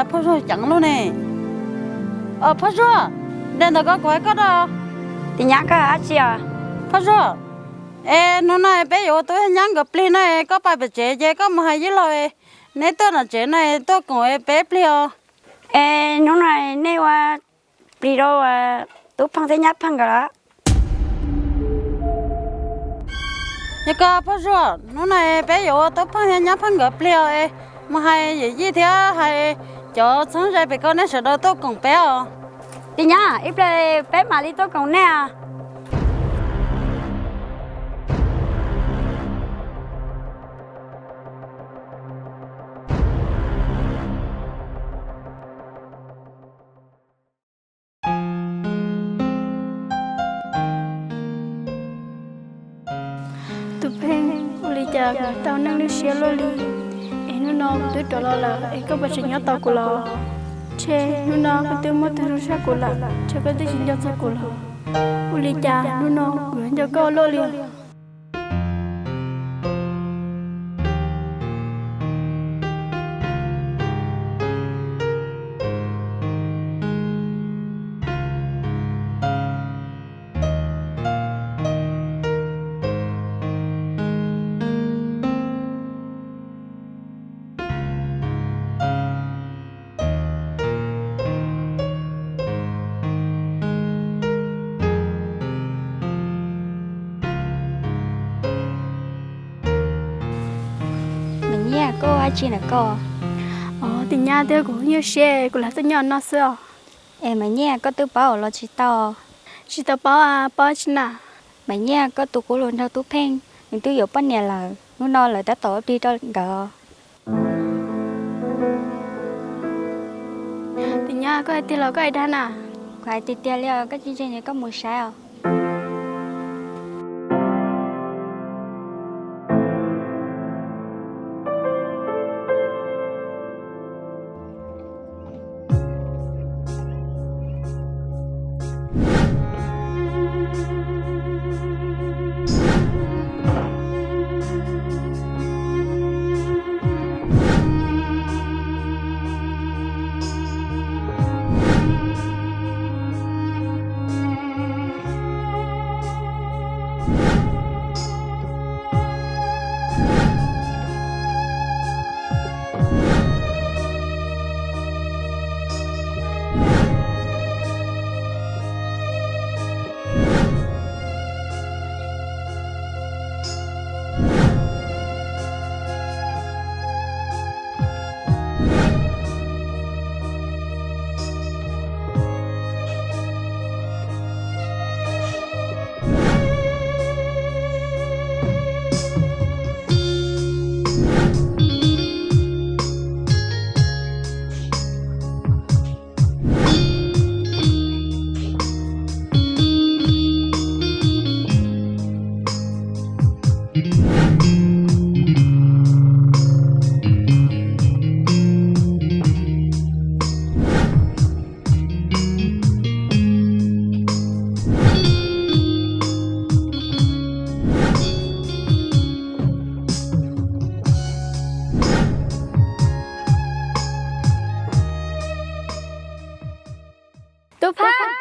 Phauj Zuag ceev lub ne. Phauj Zuag, nres ntawm ko kuv hais koj da. Tis Nyab, koj hais dab tsi os? Phauj Zuag, es hnub no peb yuav ua tub nyab nkawd plig no, koj pais pem tsev ces koj mus hais Yij Laug neb tuaj nram tsev no tuaj koom peb plig os. Es hnub no nej ua plig rau Tub Pheej thiab Nyab Pheej nkawd los? Yog koj Phauj Zuag, hnub no peb yuav ua Tub Pheej thiab Nyab Pheej nkawd plig os. Mus hais yawm yij thiab hais cov txheeb ze pem ko nej sawv daws tuaj koom peb os. Tis Nyab, ib pliag peb mam li tuaj koom nej. Tub Pheej, ua li cas kuv tau neej lwj siab luaj li, es hnub no kuv twb rov los lawm es koj puas tseem nyob tos kuv los? Ntshe hnub no koj twb muaj tug zoo sab kuv lawm, ntshe koj twb tsis nco txog kuv los. Ua li cas hnub no kuv yuav nco koj luaj li. Mas Nyiaj, koj ua dab tsi ntawm koj? Os, Tis Nyab, twb kuv nyuaj siab kuv lam tuaj nyob no xwb os. Es Mas Nyiaj, koj twb paub los tsis tau? Tsis tau paub, paub tsi na? Mas Nyiaj, koj tus qub hluas nraug Tub Pheej nws twb yuav poj niam lawm, hnub no lawv tab tom ua plig rau nkawd. Tis Nyab, koj hais tiag los koj hais dag na? Kuv hais tiag tiag li os, koj tsis ntseeg ces koj mus saib os. Tub Pheej.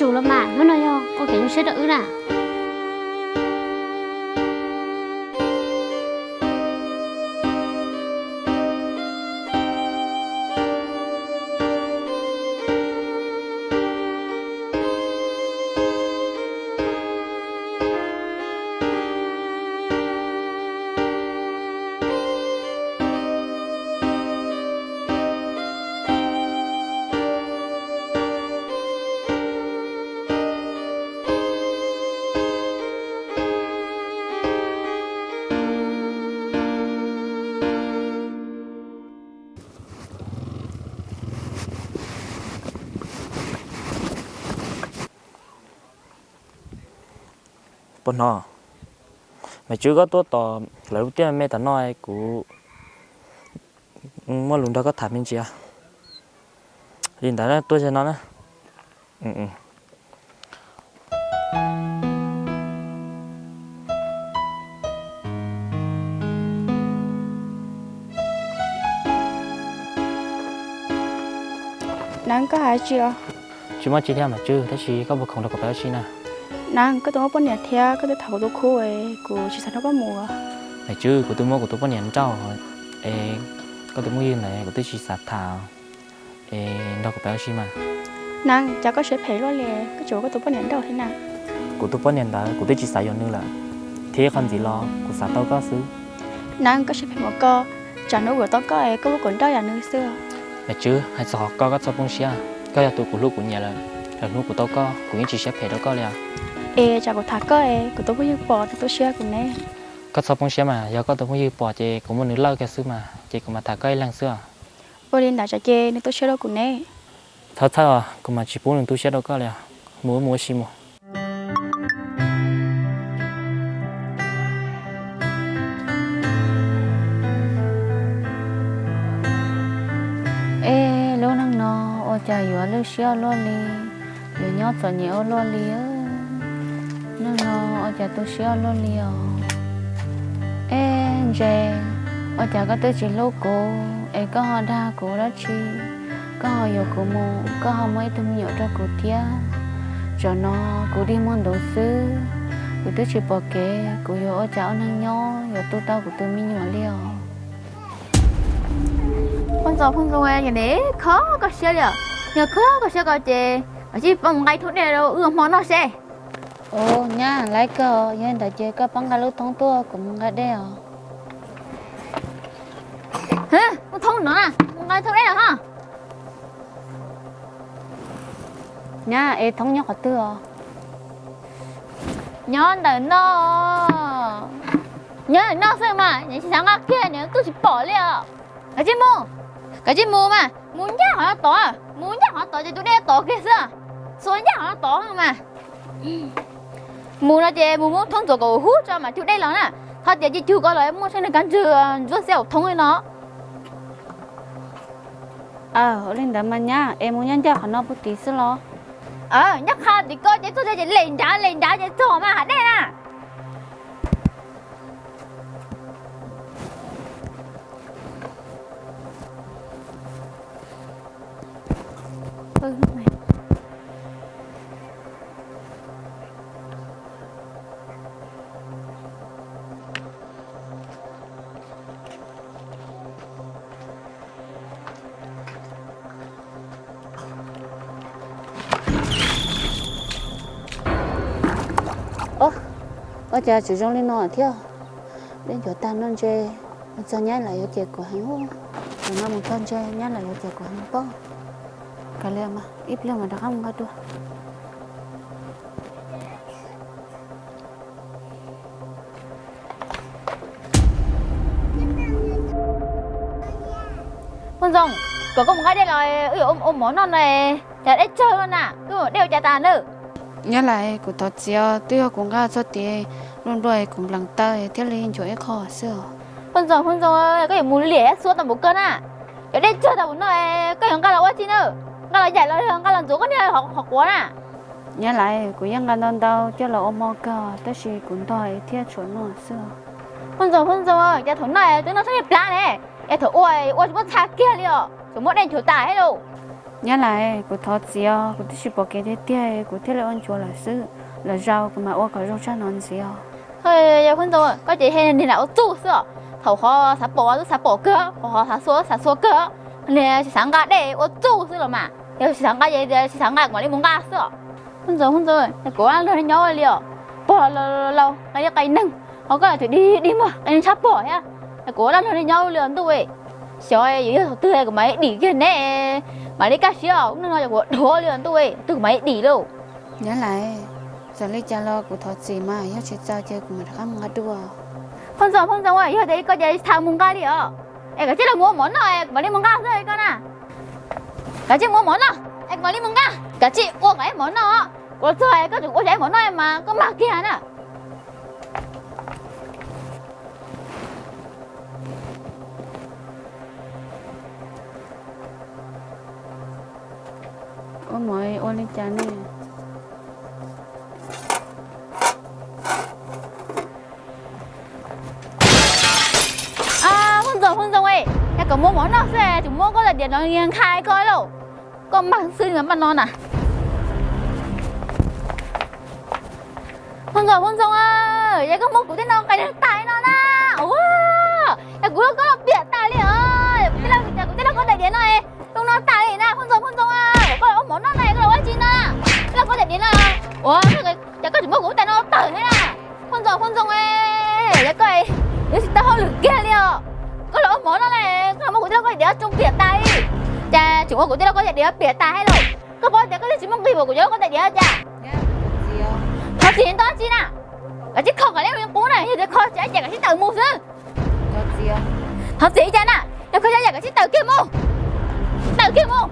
Tsum los mas, hnub no yog ua kev zoo siab rau wb na. Puas hnov? Maiv Tswb, koj tuaj tos lawv lub tiaj me me tom no, kuv muaj lus nrog koj tham me ntsis. Li ntawd tuaj ze no na. Neeb, koj hais tsis os? Tsis muaj tsi thiab Maiv Tswb, tab sis koj puas khoom nrog kuv pab ua si na? Neeb, koj twb muaj poj niam thiab koj twb tham kuv tus khub, kuv tsis xav nrog koj mus. Maiv Tswb, kuv twb muaj kuv tus poj niam nrauj es koj tus phooj ywg ntawd kuv twb tsis xav tham es nrog kuv pab ua si mas. Neeb, cas koj siab phem luaj li, koj tseem ua koj tus poj niam nrauj thiab na. Kuv tus poj niam ntawd kuv twb tsis xav yuav nws lawm, thiab qhov ntxiv los kuv xav tau koj xwb. Neeb, koj siab phem mus koj, tsam hnub kuv tau koj es koj muab kuv nrauj yam nws xwb. Maiv Tswb, hais txog qhov koj, koj txhob poob siab, koj yog tus kuv hlub kuv nyiam lawm, lawv hnub kuv tau koj kuv yeej tsis siab phem rau koj li os. Es tsam kuv tham koj es kuv tus phooj ywg pom nws tu siab rau kuv ne. Koj txhob poob siab mas, yog koj tus phooj ywg pom ces kuv muaj nws lawj kiag xwb mas, ces kuv mam tham koj ib leeg xwb os. Ua li ntawd tsam ces nws tu siab rau kuv ne. Txhob txhawj os, kuv mam tsis pub nws tu siab rau koj li os. Mus, mus ua si mus. Ej, lub neej no ua cas yuav lwj siab ua luaj li, yuav nyob txom nyem ua luaj li. Neej no ua cas tu siab ua luaj li os. Ej, Ntse, ua cas koj twb tsis hlub kuv es koj ho dag kuv dab tsi? Koj ho yuav kuv mus, koj ho muaj ib tug me nyuam rau kuv thiab. Tsam no kuv dig muag ntuv xwb, kuv twb tsis pom kev kuv yuav ua cas ua neeg nyob yuav tu tau kuv tus me nyuam li os. Phooj Ntxoos, Phooj Ntxoos, yog ne, kho koj siab li os. Yog kho koj siab ko ces cia li pab mus nqa thoob dej rau wb ua hmo noj seb. Ua, nyab, laiv kawg, yog li ntawd ces koj pab nqa lub thoob tuaj kuv mus nqa dej os. Muaj thoob no na, mus nqa thoob dej no ho. Nyab, es thoob nyob qhov twg os? Nyob ntawm no. Nyob ntawm no xwb mas, nws tsis xav nqa kiag, nws twb tsis pom li os. Kav tsij mus, kav tsij mus mas, mus ncaj qhov no tod, mus ncaj qhov no tod ces tus dej tod kiag xwb. Xuas ncaj qhov no tod mas. Mus no ces mus muab thoob ntxuav kom huv tso mam cug dej los na. Txhob tias cig cug ko los muaj sab neeg kab ntswg ntsuab xiab hauv thoob li no. Ua li ntawd mas nyab, es mus nyob ncaj qhov no puag tid xwb los? Nyob qhov tid ko ces txog, ces lem nrad lem nrad ces txog mas, hav dej na. Ua cas tseem zoo li no thiab? Dej ncuav tag no Ntse, mus txog nyab lawv yuav cem kuv heev. Zaum no mus txog Ntse nyab lawv yuav cem kuv heev pob. Kav liam mas, ib pliag mam rov qab mus nqa dua. Phooj Ntxoos, kom koj mus nqa dej los wb yuav ua mov noj no. Cas dej tsawg no na, wb ua dej ua cas tas na? Nyab lawv, kuv thov txim os, twb yog kuv nqa txog tid nplua nplua kuv nplees taw thiaj li nchuav ib qho xwb os. Phooj Ntxoos, Phooj Ntxoos, koj yuav mus liam xuab tau npaum kawg na. Cov dej tsawg tas npaum no, koj yuav nqa los ua tsi na? Nqa los yaim los yog nqa los ntxuav koj niag qhov quav na? Nyab lawv, kuv yeej nqa ntau ntau coj los ua hmo kawg tab sis kuv ntog thiaj tshuav no xwb os. Phooj Ntxoos, Phooj Ntxoos, cas thaum noj twb noj txhob niag plab ne, es thaum ua ua tsis muaj txha kiag li os, tsuas muab dej nchuav tas thiab lauj. Nyab lais, kuv thov txim os, kuv twb tsis pom kev tiag tiag kuv thiaj li ua ntsuav lawm xwb. Lwm zaus kuv mam ua kom zoo tshaj no ntxiv os. Yog Phooj Ntxoo, koj ces niag lam ua txuj xwb os. Thaum qhov xav pom twb xav pom kawg, qhov xav xua xav xua kawg. Niag tsis xav nqa dej ua txuj xwb los mas, yog tsis xav nqa ces tsis xav nqa, kuv mam li mus nqa xwb os. Phooj Ntxoo, Phooj Ntxoo, kuv ua dab laug li nyob li os. Pog laus laus qe qe neeg, ho koj lam twb dig dig muag qe neeg tshaj pom thiab. Kuv ua dab laug li nyob li os ntuj. Xyov yuav yog thaum twg kuv mam li dim kiag neb, mam li kaj siab os, lub neej no ces kuv dhuav li os ntuj, thaum twg kuv mam li dim lauj. Nyab lais, txawm li cas los kuv thov txim mas, yog tsis txaus ces kuv mam rov qab mus nqa dua. Phooj Ntxoo, Phooj Ntxoo, yog tias koj ces tsis tas mus nqa li os. Es kav tsij los mus ua mov noj es kuv mam li mus nqa xwb koj na. Kav tsij mus ua mov noj es kuv mam li mus nqa. Kav tsij ua kom ib mov noj, kuv los txog koj tseem ua ib mov noj mas koj mag kiag na. Ua mov ua li cas ne? Phooj Ntxoo, Phooj Ntxoo, yog kom muab mov noj xwb tseem muab koj daim diav no nkha koj lauj. Koj mag xwb mas npaj no na. Phooj Ntxoo, Phooj Ntxoo, yog koj muab kuv tej no nqaij tag no na. Ua, yog kuv los koj los piam tas li os. Kuv tej no, kuv tej no koj daim diav no, zoo no tas li na. Phooj Ntxoo, Phooj Ntxoo, koj los ua mov noj na, koj los ua dab tsi no? Tej no koj daim diav no. Ua, cas koj tseem muab kuv tej no tawm thiab na? Phooj Ntxoo, Phooj Ntxoo, yog koj yuav tsis tau hauj lwm kiag li os. Koj los ua mov noj na, koj los muab kuv tej no koj daim diav tsoo piam tas li. Cas tseem ua kuv tej no koj daim diav piam tas thiab lauj? Koj paub tias koj twb tsis muaj nqis npaum kuv cov koj daim diav cas? Thov txim ntau tsi na. Kav tsij kho kom li qub na, yog tias kho tsis tau ces kav tsij tawm mus xwb. Thov txim li cas na? Yog kho tsis tau ces kav tsij tawm kiag mus. Tawm kiag mus.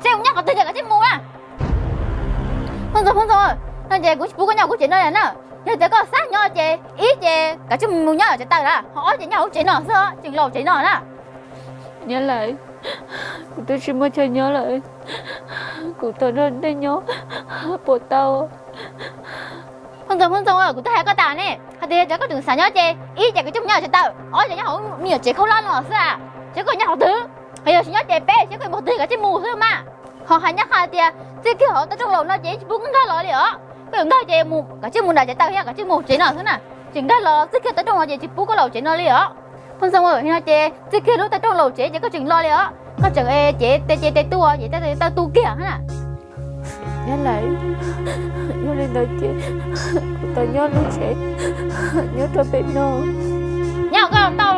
Seb kuv nyob qhov twg ces kav tsij mus na. Phooj Ntxoo, Phooj Ntxoo, no ces kuv tsis pub koj nyob kuv tsev no lawm na. Yog tias koj xav nyob ces ib ces kav tsij mus nyob tsev taws lawm, ho ob ces nyob hauv tsev no xwb, tseem laus tsev no na. Nyab lais, kuv twb tsis muaj chaw nyob lawm, kuv thov nrog nej nyob puas tau? Phooj Ntxoo, Phooj Ntxoo, kuv twb hais koj tas ne, hais tias yog tias koj tseem xav nyob ces ib ces kav tsij mus nyob tsev taws, ob ces nyob hauv me nyuam tsev khaub hlab no xwb. Seb koj nyob qhov twg, yog tsis nyob ces peb, seb koj nyob qhov twg kav tsij mus xwb mas. Ho hais nyab qha tias txij kiag hauv tawb rooj laus no ces tsis pub koj nkag los li os. Koj yuav nkag ces mus, kav tsij mus nram tsev taws thiab kav tsij mus tsev no xwb na. Tseem nkag los txij kiag tawb rooj no ces tsis pub koj los tsev no li os. Phooj Ntxoo, no ces txij kiag lub tawb rooj laus tsev ces koj tseem los li os. Koj tseem cev tes ces tes tu ces tes taw tu kiag na. Nyab lais, yog li ntawd ces kuv tau nyob lub tsev nyob rau pem no. Nyob koj tau.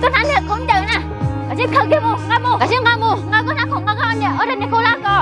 Koj hnab niag khaub ncaws na, kav tsij khaws kiag mus, nqa mus, kav tsij nqa mus, nqa koj hnab khoom, nqa koj niag ob rab niag khaub hlab ko.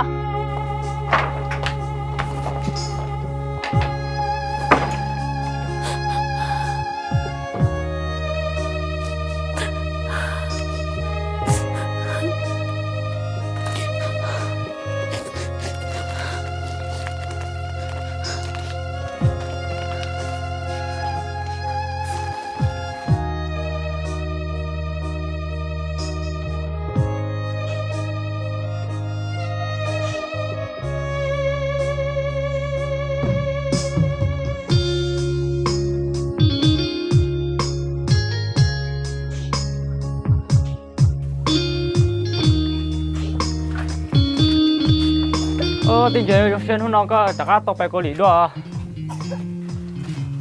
Tij Ntses, zoo siab hnub no koj rov qab tau pais Kaus Lim dua.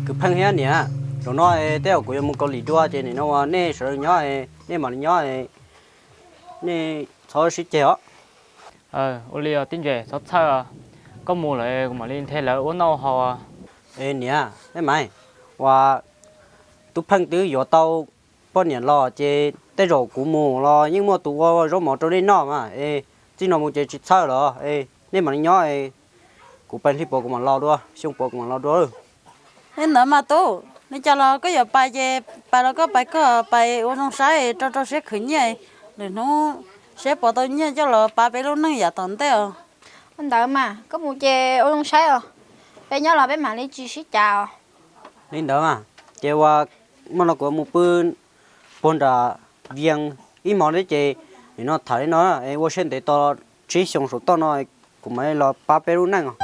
Kwv Pheej thiab niam, zaum no tej zaum kuv yuav mus Kaus Lim dua ces nim no ua nej sawv daws nyob, nej mam li nyob, nej txhob sib ceg os. Ua li tij Ntses txhob txhawj, koj mus lawm kuv mam li nthe lawv ua noj haus. Es niam, nej mas, uas Tub Pheej twb yuav tau poj niam los ces tej zaum kuv mus los yeej muaj tus ua zaub mov rau nej noj mas es txij no mus ces tsis txhawj los es nej mam li nyob, kuv pais hli puas kuv mam los dua, xyoo puas kuv mam los dua. Li ntawd mas tub, li cas los koj yuav pais ces pais los koj pais koj pais ua zoo saib rau rau siab khwv nyiaj, lwm hnub seb puas tau nyiaj coj los pab peb lub neej yav tom ntej os. Li ntawd mas koj mus ces ua zoo saib os, peb nyob los peb mam li tsis sib cav os. Li ntawd mas, ces ua, muaj no kuv mus pw puag nram Vias ib hmos thiab ces nim no tham li no, ua siab ntev tos tsib xyoo saum toj no kuv mam li los pab peb lub neej os.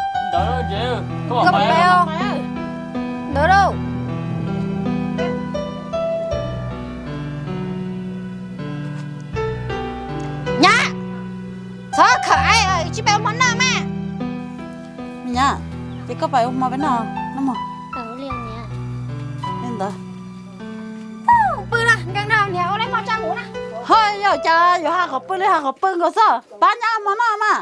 Ntawd lauj. tsis pais ua hmo noj mas. Me nyuam, ces koj pais ua hmo peb noj no mog. Li ntawd. Pw na, nkees dhau niam ua lawv hmo tsa mus na. Ho yog cas yuav hais qhov pw li hais qhov pw nkaus xwb, pab nyab ua hmo noj mas.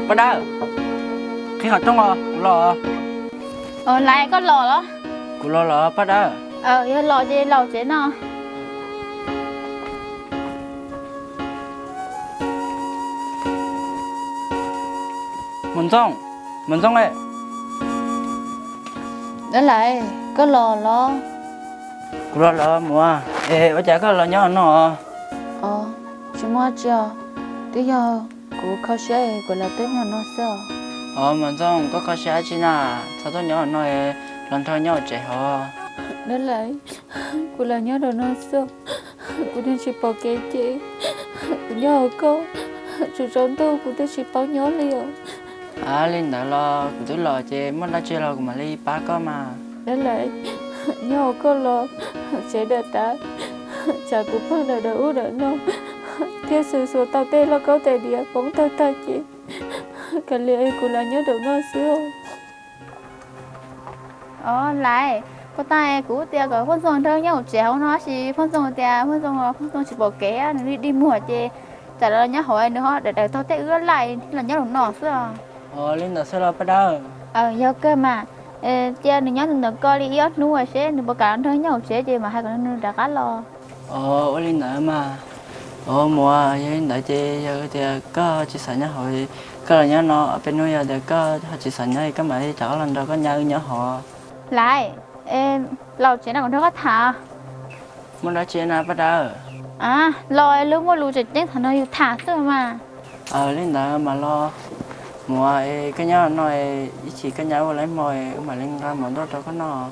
Paj Dawb, qhib qhov rooj os, kuv los. Laiv, koj los los? Kuv los los Paj Dawb. Yog los ces los tsev no. Muam Ntxooj, Muam Ntxooj e. Dab Laiv, koj los los? Kuv los los muam, es ua cas koj los nyob no? Tsis muaj tsi os, twb yog kuv kho siab es kuv los tuaj nyob no xwb os. Os Muam Ntxooj, koj kho siab dab tsi na, txhob tuaj nyob no, los nrog nyob hauv tsev hov. Dab Laiv, kuv los nyob rau no xwb, kuv twb tsis pom kev ces kuv nyob hauv koj, tsaus ntuj kuv twb tsis paub nyob li os. Li ntawd los kuv twb los ces muaj dab tsi los kuv mam li pab koj mas. Dab Laiv, nyob hauv koj los tsev dawm tas, tsam kuv pheej dawm dawm ub dawm no thiab xuas xuas tau tej lauj kaub tais diav poob tag tag ces kav liam es kuv los nyob rau no xwb. Os Laiv, puas tas kuv tias kom Phooj Ntxooj nrog nyob hauv tsev hauv no tab sis Phooj Ntxooj tias Phooj Ntxooj, Phooj Ntxooj tsis pom kev, nws dig dig muag ces tsam los nyob hauv nws ho dawm dawm tau tej wb laj thiab los nyob hauv no xwb os. Os li ntawd xwb los Paj Dawb? Yog kawg mas, cia nws nyob ntawm koj li ib ob hnub seb nws puas kam los nrog nyob hauv tsev ces mam hais kom nws rov qab los. Os ua li ntawd mas. Os muam, yog li ntawd ces yog tias koj tsis xav nyob hauv, koj los nyob no ob peb hnub, yog tias koj ho tsis xav nyob koj mam li rov qab los nrog koj nyab wb nyob hov. Laiv, los tsev no kuv nrog koj tham. Muaj dab tsi na Paj Dawb? Los lub muaj lus tseem ceeb tham no yus tham xwb mas. Li ntawd mas los muam, koj nyob no ib chim koj nyab ua lawv hmo wb mam li nqa mov ntuaj rau koj noj.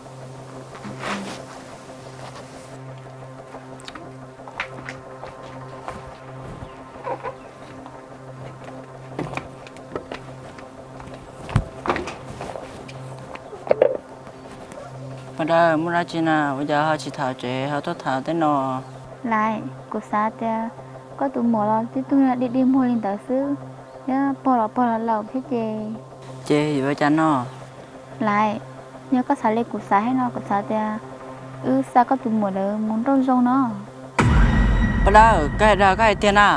Paj Dawb, muaj dab tsi na ua cas ho tsis tham tsev ho tuaj tham tej no? Laiv, kuv xav tias koj tus muam los tib tug dig dig muag li ntawd xwb, thiab pog los pog los laus thiab ces. Ces yuav ua cas no? Laiv, yog koj xav li kuv xav thiab no kuv xav tias wb xa koj tus muam ntawd mus nrauj zoo no. Paj Dawb, koj hais dag koj hais tiag na?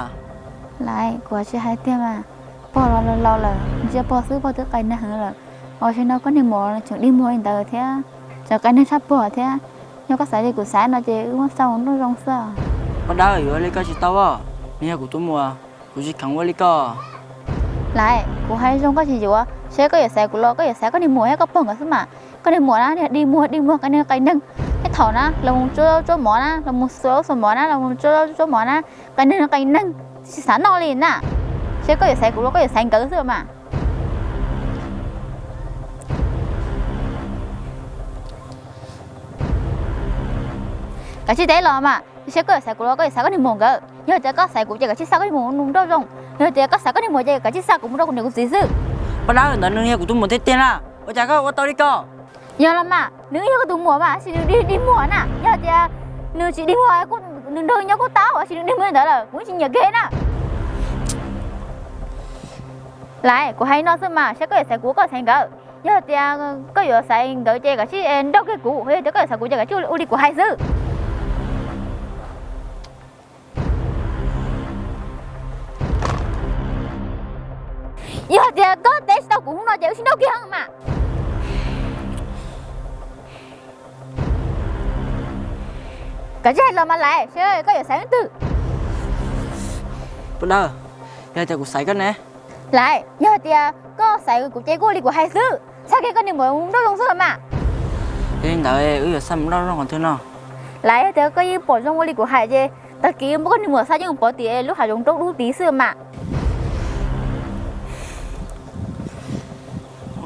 Laiv, kuv tsis hais tiag mas, pog los laus laus lawm, ntsia pog xwb pog twb qai neeg heev lawm, ho tam sim no koj niag muam tseem dig muag li ntawd thiab, tseem qai neeg tshaj pog thiab. Yog koj xav li kuv xav no ces wb muab xa mus nrauj zoo xwb. Paj Dawb, yuav li koj tsis tau os, nws yog kuv tus muam, kuv tsis kheev ua li koj. Laiv, kuv hais zoo koj tsis yuav, seb koj yuav xaiv kuv los koj yuav xaiv koj niag muam thiab koj pog nkawd xwb mas. Koj niag muam na, dig muag dig muag qai neeg qai neeg, tej thaum na los mus tsuab tsuab mov na, los mus xuas xuas mov na, los mus tsuab tsuab mov na, qai neeg qai neeg, tsis xav noj li na. Seb koj yuav xaiv kuv los koj yuav xaiv nkawd xwb mas. Kav tsij teb los mas, seb koj yuav xaiv kuv los koj yuav xaiv koj niag muam nkawd. Yog tias koj xaiv kuv ces kav tsij xa koj niag muam mus nrauj zoo, yog tias koj xaiv koj niag muam ces kav tsij xa kuv mus rau kuv niam kuv txiv xwb. Paj Dawb, ntawd nws yog kuv tus muam tiag tiag na, ua cas koj ua tau li ko? Yog los mas, nws yog koj tus muam mas, tab sis nws dig dig muag na. Yog tias nws tsis dig muag, nws nrog nyob kuj tau, tab sis nws dig muag li ntawd lawm kuv tsis nyiam kiag na. Laiv, kuv hais no xwb mas, seb koj yuav xaiv kuv koj xaiv nkawd. Yog tias koj yuav xaiv nkawd ces kav tsij nrauj kiag kuv, yog tias koj yuav xaiv kuv ces kav tsij ua li kuv hais xwb. Yog tias koj teb tsis tau kuv hnub no ces wb sib nrauj kiag mas. Kav tsij hais los mas Laiv, seb koj yuav xaiv leej twg. Paj Dawb, yog tias kuv xaiv koj ne? Laiv, yog tias koj xaiv kuv ces kuj ua li kuv hais xwb, txhaj kiag koj niag muam nrauj zoo xwb los mas. Yog li ntawd wb yuav xa mus nrauj zoo qhov twg no? Laiv, yog tias koj yeej pom zoo ua li kuv hais ces tag kis muab koj niag muam xa coj mus pov tim lub hav zoov nraub dub tid xwb mas.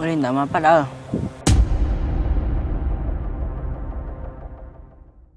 Ua li ntawd mas Paj Dawb.